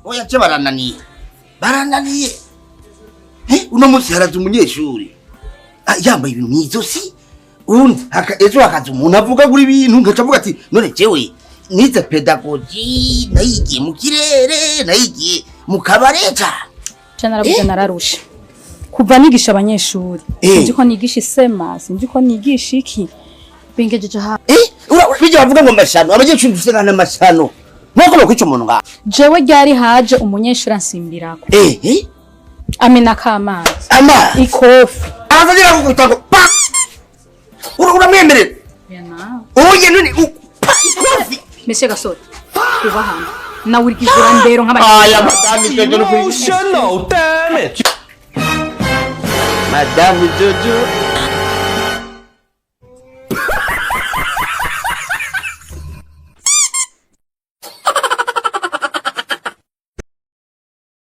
Oya, ce barananiye, barananiye. Uno munsi haraza umunyeshuri, yambaye ibintu mw'izosi, uwundi ejo hakaza umuntu avuga gura ibintu, nkaca avuga ati: "None jewe nize pédagogie, nayigiye mu kirere, nayigiye mu kabare cane?" Je narabuze, nararushe kuva nigisha abanyeshuri. Sinzi ko nigisha isema, sinzi ko nigisha iki, bingejeje ha. Bijya bavuga ngo amashano, abanyeshuri dufise nkana amashano, nkuko bakwica umuntu ngaho. Jewe ryari haje umunyeshuri ansimbirako, amenako amazi, amazi, ikofi. Arazagira kukubita ngo pa! Uramwemerera? Oye, none pa ikofi? Monsieur Gasore, kuba hano nawe urigizura ndero. Aya, madame Jojo no kuri Emotional damage. Madame Jojo.